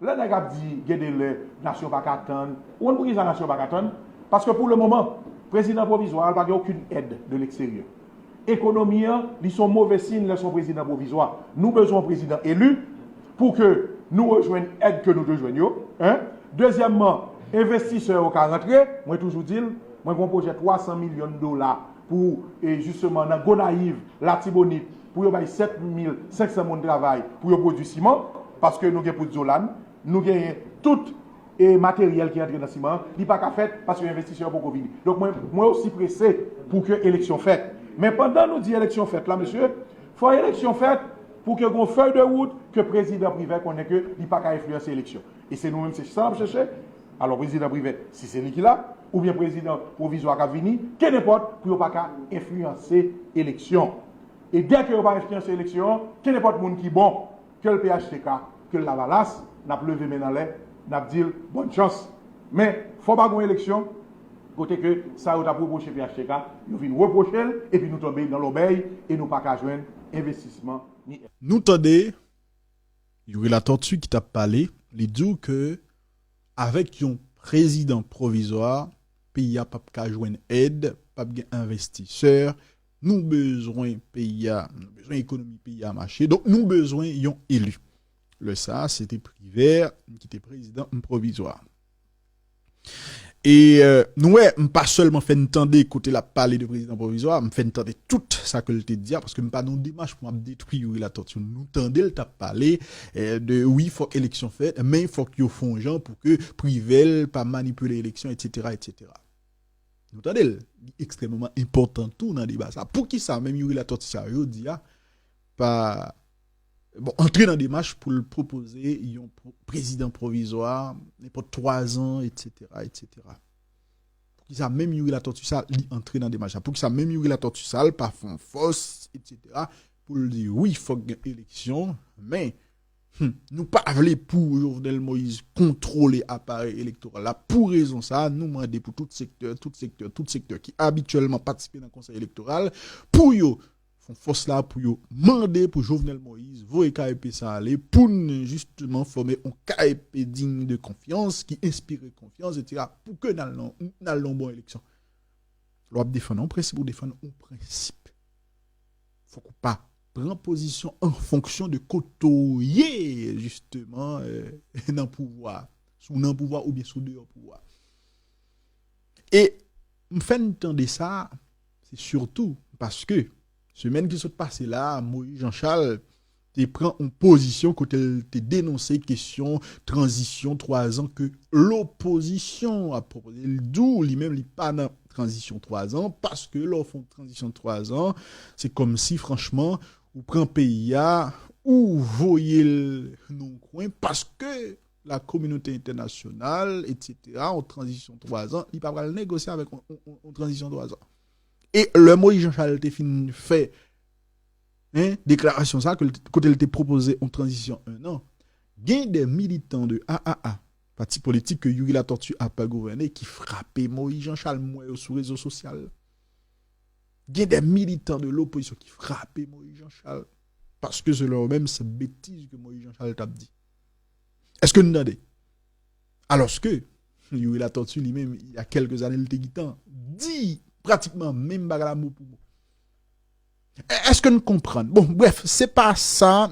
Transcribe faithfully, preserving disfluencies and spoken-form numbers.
Lè nèg ap di gen de lè nasyon pa ka tann, ou konn poukisa nasyon pa ka tann? Paske pou le moman, prezidan pwovizwa a pa gen okenn èd de leksteryè. Ekonomi an, li se yon move siy lè se yon prezidan pwovizwa. Nou bezwen yon prezidan eli pou ke nou rejwenn èd ke nou te jwenn yo. En. Dezyèmman, envestisè yo ka rantre, mwen toujou di l, mwen gen yon pwojè twa san milyon dola pou, e, jisteman nan Gonayiv, Latibonit, pou yo bay sèt mil senk san moun travay pou yo pwodui siman, paske nou gen poud Zolan, nou genyen tout e materyèl ki antre nan siman an, li pa ka fèt paske envestisè yo poko vini. Donk mwen, mwen osi prese pou ke eleksyon fèt. Men pandan nou di eleksyon fèt la, mesye, fò eleksyon fèt pou ke gon fèy de wout ke prezidan Privè konnen ke li pa ka enfliyanse eleksyon. E se nou menm, se sa n ap chèche. Alò, prezidan Privè, si se li ki la, oubyen prezidan pwovizwa k ap vini, kenenpòt, pou yo pa ka enfliyanse eleksyon. E dè ke yo pa enfliyanse eleksyon an, kenenpòt moun ki bon, ke l P H T K, ke l Lavalas, n ap leve men n anlè, n ap di l bòn chans. Men, fò pa gon eleksyon kote ke sa yo t ap repwoche P H T K, yo vin repwoche l, epi nou tonbe nan lòbèy e nou pa ka jwenn envestisman ni. Nou tande Youri Latortue ki t ap pale, li di w ke avèk yon prezidan pwovizwa, peyi a p ap ka jwenn èd, p ap gen envestisè. Nou bezwen peyi a, nou bezwen ekonomi peyi a mache. Donk, nou bezwen yon eli. Lè sa a, se te Privè ki te prezidan pwovizwa. E, euh, nou wè, m pa sèlman fè n tande kote l ap pale de prezidan pwovizwa, m fè n tande tout sa ke l te di a, paske m pa nan yon demach pou m ap detwi Youri Latortue. Nou tande l t ap pale, eh, de, wi, fòk eleksyon fèt, men fòk yo fè yon jan pou ke Privè l pa manipile eleksyon, etsetera, etsetera. Nou tande l, li ekstrèmeman enpòtan tou nan deba sa. Poukisa menm Youri Latortue sa yo di a pa, bon, antre nan demach pou l pwopoze yon pwo-, prezidan pwovizwa, nenpòt twa zan, etsetera, etsetera. Poukisa menm Youri Latortue sa, li antre nan demach la? Poukisa menm Youri Latortue sa, l pa fè yon fòs, etsetera, pou l di, wi, fòk gen eleksyon, men, hmm, nou pa vle pou Jovenel Moïse kontwole aparèy elektoral la. Pou rezon sa, nou mande pou tout sektè, tout sektè, tout sektè ki abityèlman patisipe nan konsèy elektoral, pou yo fè yon fòs la, pou yo mande pou Jovenel Moïse voye K E P sa ale, pou n jisteman fòme yon K E P digne de konfyans, ki enspire konfyans, etsetera, pou ke n al nan, n al nan yon bon eleksyon. Lè w ap defann yon prensip, ou defann yon prensip. Fòk ou pa pran pozisyon an fonksyon de kote w ye, jisteman, euh, nan pouvwa. Si w nan pouvwa oubyen si w deyò pouvwa. E m fè n tande sa, se sitou paske semèn ki sot pase la, Moïse Jean Charles te pran yon pozisyon kote l te denonse kesyon tranzisyon twa zan ke lopozisyon ap pwopoze. Li di w, li menm, li pa nan tranzisyon twa zan, paske lè w fè yon tranzisyon twa zan, se kòmsi, franchman, ou pran peyi a, ou voye l nan yon kwen, paske la kominote entènasyonal, etsetera, yon tranzisyon twa zan, li pa pral negosye avèk yon, yon, yon, yon tranzisyon twa zan. E lè Moïse Jean Charles te fin fè, en, deklarasyon sa, ke l te, kote l te pwopoze yon tranzisyon en an, gen de militan de A A A, pati politik ke Youri Latortue ap gouvène, ki frape Moïse Jean Charles, m wè yo sou rezo sosyal. Gen de militan de lopozisyon ki frape Moïse Jean Charles, paske selon yo menm, se betiz ke Moïse Jean Charles t ap di. Èske n tande? Alòske, Youri Latortue li menm, il y a quelques années, li te gentan di pratikman menm bagay la mo pou mo. È-, èske n konprann? Bon, brèf, se pa sa.